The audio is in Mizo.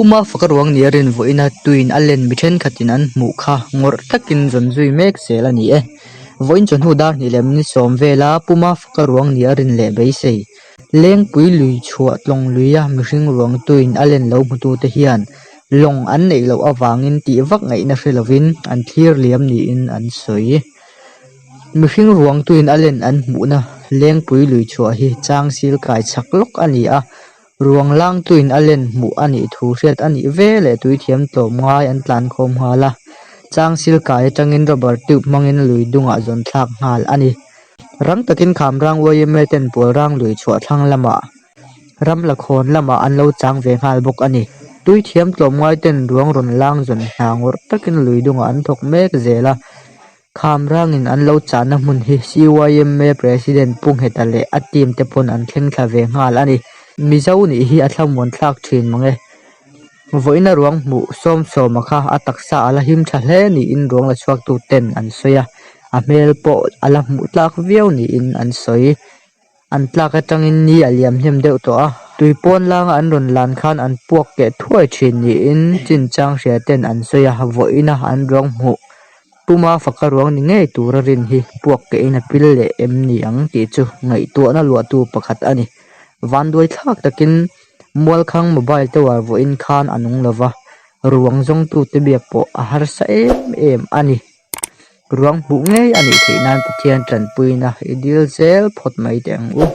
Pu Mafaka ruang nia rin vawiina tuin a len mi thenkhatin an hmuh kha ngawrh takin zawn zui mek zel a ni e. Vawiin chawhnu dar hnih leh minute sawm vela Pu Mafaka ruang nia rin leh beisei. Lengpui lui chhuah tlawng luia mihring ruang tuin a len lo hmutute hian lawng an neih loh avangin tih vak ngaihna hre lovin an thlir liam niin an sawi. Mihring ruang tuin a len an hmuhna Lengpui lui chhuah hi chang sil kai chak lawk a ni a. Ruang langtuin a len hmuh a nih thu hriat a nih ve leh tuithiam tlawm ngai an tlan khawm nghal a, chang sil kai atangin rubber tube hmangin lui dungah zawn thlak nghal a ni. Rang takin Khamrang yma ten Pualrang lui chhuah thlang lamah ram la khawn lamah an lo chang ve nghal bawk a ni. Tuithiam tlawm ngai ten ruang rawn lang zawn hna ngawrh takin lui dungah an thawk mek zel a. Kham rangin an lo chahna hmun hi CYMA President Pu Ngheta leh a team te pawn an thleng thla ve nghal a ni. Mizo nih hi a thlamuan thlak thin mang e. Vawiina ruang hmuh sawm sawma kha a taksa a la him tha hle niin ruang la chhuak tu ten an sawi a, a hmel pawh a la hmuh tlak viau niin an sawi. An tlak atangin ni a liam hnem deuh tawh a, tui pawn langa an rawn lan khan an puak keh thuai thin niin chinchang hria ten an sawi a, vawiina an ruang hmuh puma faka ruang ni ngei tura rin hi puak kehin a pil leh em ni ang tih chu ngaihtuahna luahtu pakhat a ni. Vanduai thlak takin Mualkhang mobile tower vawiin khan a nung lova, ruang zawngtute biak pawh a harsa em em a ni. Ruang hmuh ngei a nih theih nan Pathian tanpuina i dil zel phawt mai teh ang u.